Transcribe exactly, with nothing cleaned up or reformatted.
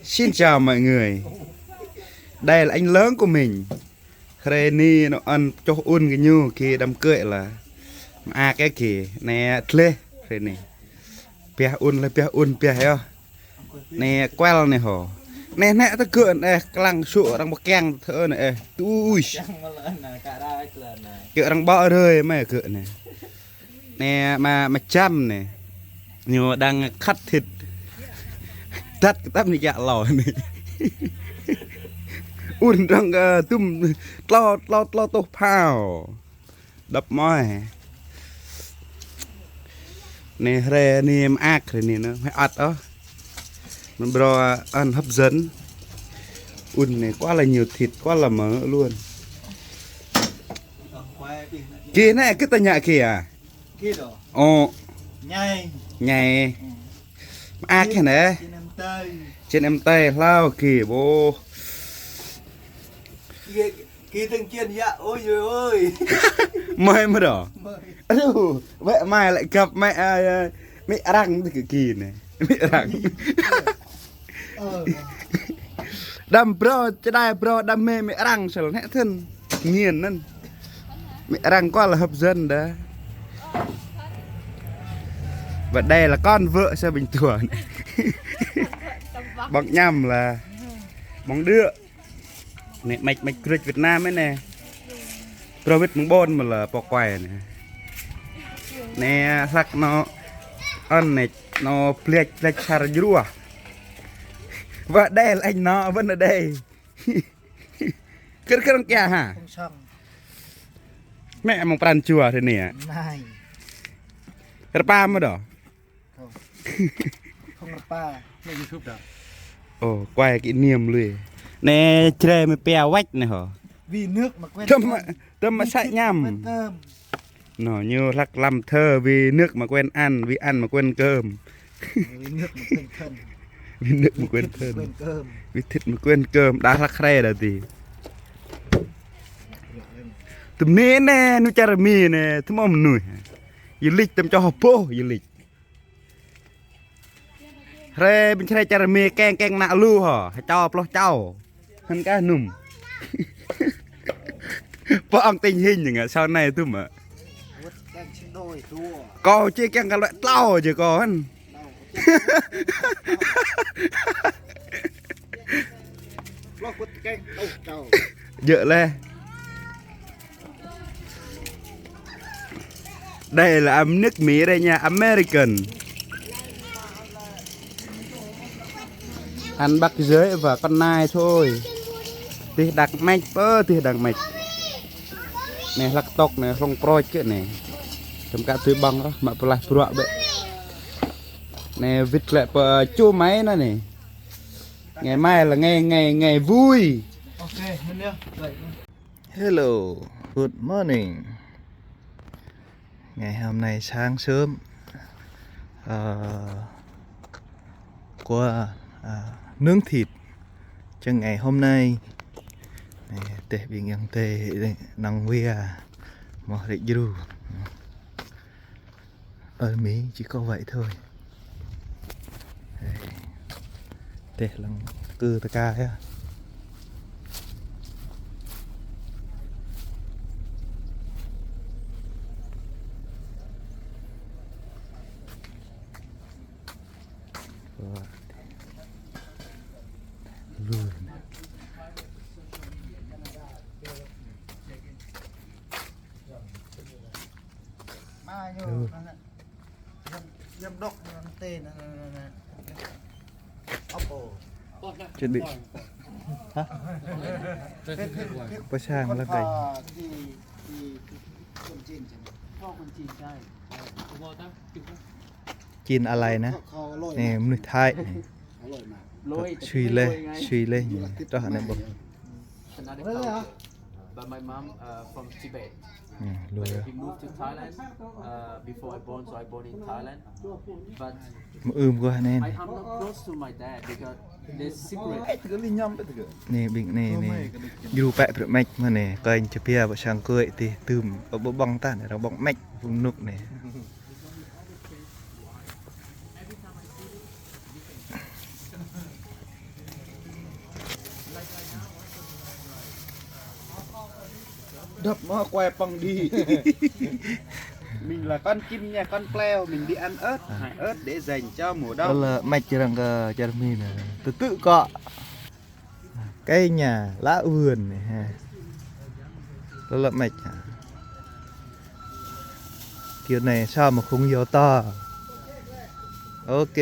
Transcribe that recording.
Xin chào mọi người. Đây là anh lớn của mình. Hrơi anai ñu ăn čoh ôn kơ ñu, kơ đám cưới là. Mơak kơ kơ. Anai tleh hrơi anai. Pioh ôn lah, pioh ôn pioh yơh. Anai kual anai hŏ. Anai anai ta gơ̆ anai, klang sŭ arăng pơkiăng thơ anai. Tui. Gơ̆ arăng ƀô̆ rơi mai gơ̆ anai. Anai mă, mă čăm anai. Ñu đang khăt thịt. Đăt kơ tăm anai kiăng lŏ anai. Ôn arăng, ơ, tŭm tlâo, tlâo, tlâo tuh phao. Đăp mơ̆. Anai hrơi anai mơak hrơi anai nă, hơi ăt ôh. Mơ̆n brô ăn hấp dẫn. Ôn anai quá là nhiều thịt, quá là mỡ luôn. Kơ anai kơ ta ñă kơ à? Kơ đôč. Ơ. Ñai. Ñai. Mơak kơ anai. Čen em tơi. Čen em tơi hlâo kơ bôh. Kơ, kơ tơ̆ng čen yă, ôi ôi ôi. Mai mơ̆ đôč. Mai. Aduh, wĕ mai lĕ găp mai, ơ, ơ, mĭ arăng tơ kơ kơ anai. Mĭ arăng. Ơ. Đăm brô, čơđai brô, đăm mê, mĭ arăng sel nĕ thơ̆n. Nghiên anŭn. Mĭ arăng quá là hấp dẫn đa. Và đây là con vợ sao bình thường. Ƀơ̆ng añăm lah. Ƀơ̆ng đư̆. Anai mĕč, mĕč grĕč Việt Nam anai. Brô wĭt mơ̆ng ƀôn mơ̆ lah pô kuai anai. Anai hlăk ñu ăn anai ñu plĕč, plĕč sar jruah. Và đây là anh nó vẫn ở đây. Kơ, kơ arăng kiăng hă? Mĕ mơ̆ng pran jua hrơi anai hă? Anai. Rơpa mơ̆ đôč? Không. Không rơpa. Anai YouTube đôč? Ơ, kuai kơ anai lui. Anai Jrai mơ̆ pia wĕč anai hŏ. Vì nước mà quên thân. Tơm mă, tơm mă săk añăm. Vì nước mà quên cơm. Nă, ñu hlăk lăm thơ vì nước mà quên ăn, vì ăn mà quên cơm. Vì nước mà quên thân. Vì nước mà quên thân. Vì thịt mà quên cơm. Vì thịt mà quên cơm. Đa hlăk hrơi đa tih. Tơm anai anai, ñu čar Mi anai, tơm mơnuih. Yơh lĕ tơm čoh bôh, yơh lĕ. Hrơi ƀing črai čar Mi keng keng ană lu hŏ, hơčâo pluh čâo. Hăn kah nŭm. Pơ ŏng tình hình ñu ngă sau anai tŭm mă. Kâo či kiăng kơ lĕ tlâo či kâo hăn. Djơ̆ leh. Đây là nước Mỹ đây nha, American. Ăn bát giới và con nai thôi. Tih đak mĕč, ơ, tih đak mĕč. Anai hlăk tŏk anai, hlŏng prôč kơ anai. Tơm kơ tui ƀơ̆ng ôh, mă pơlaih bruă bĕ. Anai wĭt lĕ pơ ču mai nă anai. Ngày mai là ngày, ngày, ngày vui. Ok, hơn nữa. Vậy. Hello, good morning. Ngày hôm nay sáng sớm, ờ, của, à, nướng thịt cho ngày hôm nay. Anai, teh ƀing yang teh năng wia mơ̆ rĕč jru. Ở Mỹ chỉ có vậy thôi. Đây. Teh lăng kơ tơka yơh. Lur. Mai ñu, giám, giám đốc, tê, nă, nă, nă, nă. Oppo. Chuẩn bị. Hả? Pơ sang lăng kơi. Chin alai nă. Anai, mơnuih Thái anai. Sui leh, sui leh ñu. Trŏh anai ƀơ̆ng. Another culture. But my mom, uh, from Tibet. Anai, lui. But we moved to Thailand, uh, before I born, so I born in Thailand. But mơ̆ ưm kơ anai. I am not close to my dad because there's secret. Anai, ƀing anai, anai. Jru pĕ brơi mĕč mơ̆ anai. Kơnh čơpia ƀă sang kơi tih tŭm. Ƀơ̆ng ta anai, arăng ƀơ̆ng mĕč, ƀơ̆ng nuk anai. Every time I see this, you can, you can, you can, you can, Đập nó quay păng đi. Mình là con chim nha, con pleo, mình đi ăn ớt, hái ớt để dành cho mùa đông. Đó là mạch răng, ờ, Jeremy nè. Từ từ cọ. Cái nhà lá vườn này ha. Đó là mạch hả? Kiểu này sao mà không vô to. Ok.